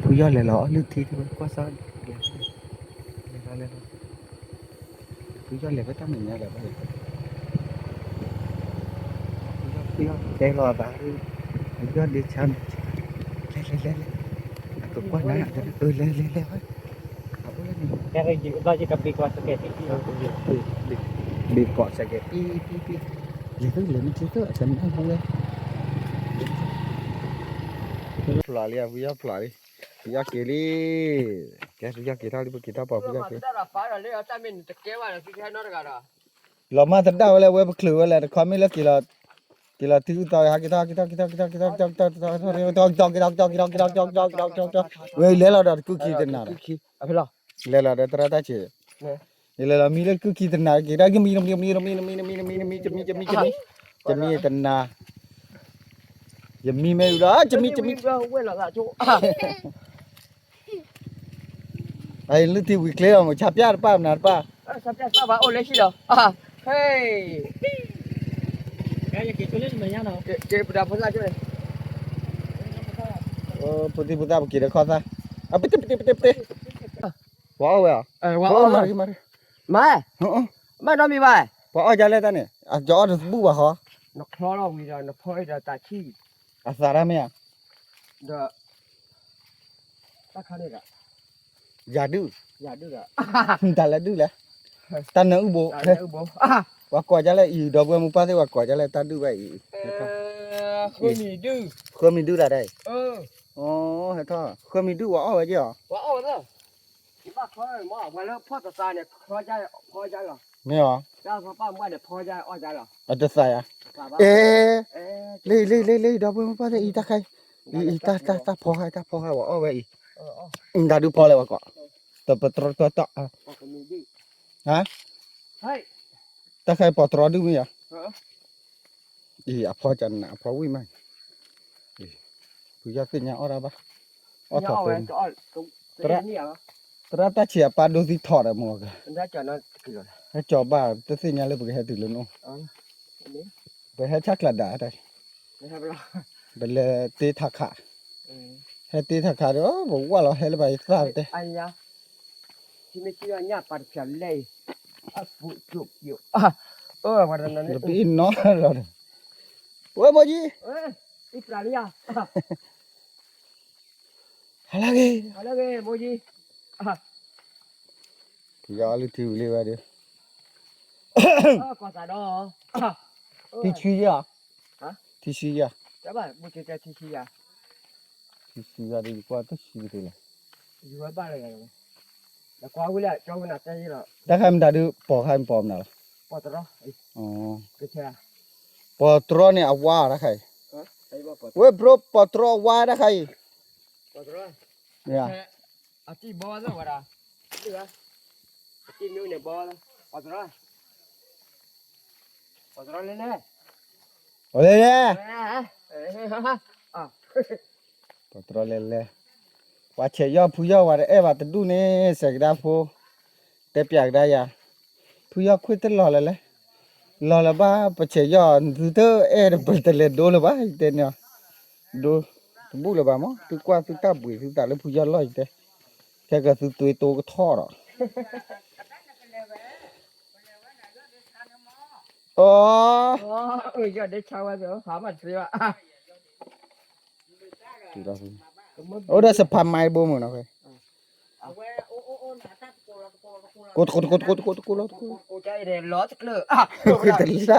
ဖုယီၢ်လဲၤလီၤအီၣ်လုၢ်ထံ တဝဲကွၢ်စၢ်, လဲၤလီၤလဲၤလီၤ, ဖုယီၢ်လဲၤဖဲတၢ်မဲာ်ညါဒီး, ဖုယီၢ်တဲလီၤအသး, ဖုယီၢ်ဒ့ဆါ, လဲၤလဲၤလဲၤလဲၤ, အကကွၢ်နၤ, လဲၤလဲၤလဲၤဝဲ, အအိၣ်လၢန့ၣ်, ဘ့ၣ်ကိးစဲးကဲးပံပံပံ, လဲၤသုလဲၤမ့ၢ်ထံသု အတနၢ်ဟူဝဲ, ဖျိးလံ ဖုယီၢ်ဖျိးလံ, ဖုယီၢ်က့ၤလံ, ကဲဖုယီၢ်က့ၤထီၣ်လံ ပက့ၤထီၣ်ပှၤဖုယီၢ်က့ၤ လီၤမၢ်သဒၣ်ဝဲလၢ ဝဲပချုးဝဲလၢ တခီမ့ၢ်လၢက့ၤလီၤ, က့ၤလီၤထံအုၣ်သီ ဟးက့ၤထီၣ် က့ၤထီၣ် က့ၤထီၣ် က့ၤထီၣ် က့ၤထီၣ် က့ၤထီၣ် က့ၤထီၣ် ဝဲလဲၤလီၤဒီးတကူၣ်ခံတနၤဒီး, လဲၤလီၤဒီးတရၢတၢ်ဆံး, ယလဲၤလီၤဒီးတရၢတၢ်ဆံး, ယလဲၤလီၤမံလၢတကူၣ်ခံတနၤ က့ၤထီၣ် ယမံ ယမံ ယမံ ယမံ ယမံ ယမံ ယမံ ယမံ တမံတနၤ, ယမံမ့ၢ်အူဒီး ယမံ ယမံ လုၢ်ထံဝံၤကျဲလီၤ မ့ၢ်ဆါပျၢ်တပၢ်မနုၤတပၢ်, ဆါပျၢ်တပၢ်ဘၣ်အိၣ်လၢဟံၣ်လီၤ, ဟဲ, က့ၤပဒါဖိသၣ်က့ၤ, ဖိသံၣ်ဖိသၣ်ပက့ၤဒီးခီၣ်သၣ်, အပတ့ပတ့ပတ့ပတ့, ပှၤအီၣ်ဝဲဧါ, မၤ, မၤ, မၤနီတမံၤဘၣ်, ပှၤအီၣ်ဒ်လဲၣ်တၢ်န့ၣ် အကၠီအီၣ်တဘူၣ်ဘၣ်ဃီ, နချီလီၤဝံၤဒီးနဖီအံၤဒီးတၢ်ဆံၣ်, အသးတၢ်မ့ၢ်ဧါ, ဒီး တၢ်ခါန့ၣ်ဒီး, ယၤဒုၣ်, ယၤဒုၣ်ဒီး, တၢ်လၢဒုၣ်လဲၣ်, တၢ်နၢအုၣ်ဘိ, တၢ်နၢအုၣ်ဘိ, ပှၤကိးဒ်လဲၣ်အံၤ ဒီပုၢ်ဝဲၢ်မိၢ်ပၢ်သ့ၣ် ပှၤကိးဒ်လဲၣ်တၢ်ဒုၣ်ဘၣ်အံၤ, ဃၢမံၤဒုၣ်, ဃၢမံၤဒုၣ်တၢ်ဒ်အံၤ, ဟဲထီၣ် ဃၢမံၤဒုၣ်ပှၤအီၣ်ဝဲက့ၤအီၤ, ပှၤအီၣ်ဝဲသၢ မ့ၢ်အီၤ, အတသးယၤ, အဲ, လၢလၢလၢလၢ ဒီပုၢ်ဝဲၢ်မိၢ်ပၢ်သ့ၣ်အံၤ တၢ်ခါအံၤ, အံၤ တၢ်ဖီဟါ တၢ်ဖီဟါ ပှၤအီၣ်ဝဲအံၤ, တၢ်ဒုးဖီလဲၣ်ပှၤကိး, တပတြီတီတီ, ဟါ, တၢ်ခါအံၤပီးတြီဒုၣ်မ့ၢ်ယၤ, အံၤ အဖီကနး အဖီဝံၣ်မး, ဖုယီၢ်သ့ၣ်ညါအီၣ်တၢ်ဘၣ်, အီၣ်ထီၣ်သ, သရၣ်တၢ်ဆံးအပၢ်ဒိသံထီၣ်ဒီးမ့ၢ်ဂၤ, ဟဲကၠီဘၣ် တသ့ၣ်ညါလၢပကဟဲတုၤလၢနအိၣ်, ပဟဲဆၣ်ကျးဒၣ်တၢ်, ပလဲၤတ့ထးခး, ဟဲတ့ထးခးဒီး ပဝၢ်လီၤဟဲလၢပှၤယသၣ်ပတဲ ပအံၤနီလီၤ, ဝဲမိၢ်ကံ, ဟလၢဂ့ၤ, ဖုယီၢ်အီၣ်လုၢ်ထံဝံၤလံဝဲဒီး, ထံဆှံယၤ, ထံဆှံယၤ, ထံဆှံယၤဒီး ယကွၢ်တၢ်ဆှံကတ့ၢ်လီၤ, တၢ်ခါမတၤဒုး ပိာ်ခါမပိာ်မနုၤလီၤ, ပိာ်တြီန့ၣ်အဝါတၢ်ခါအံၤ, ဝဲဘြိပိာ်တြီအဝါတၢ်ခါအံၤ, လဲၤလဲၤ, ပိာ်တြီလဲၤလဲၤ, ပှၤဆဲးယီၢ်ဖုယီၢ်ဝဲတအဲၣ်ဘၣ်တဒူၣ်န့ၣ် စဲးကဒါဖိ, တဲပျးကဒါယၤ, ဖုယီၢ်ခွ့ၣ်တလီၤလၢၤလဲၣ်, လီၤလၢၤဘၣ် ပဆဲးယီၢ် သုတအဲၣ်တပတလဲၤဒိလၢၤဘၣ် ယတဲန့ၣ်, ဒိ, တဘူၣ်လၢၤဘၣ်မး သုကွၢ်သုတၢ်ဘှံးသုသးလၢဖုယီၢ်လီၢ်ယတဲ, ခဲကသုသွ့တိကထီၣ်ဒီး အိၣ်, အိၣ်ဒီးစဖးမါဘိမုၢ်နီၤ, တကိးတကိးတကိးတကိးလီၤ, တကိးတကိးတကိးလီၤ, တကိးတကိးတကိးလီၤ,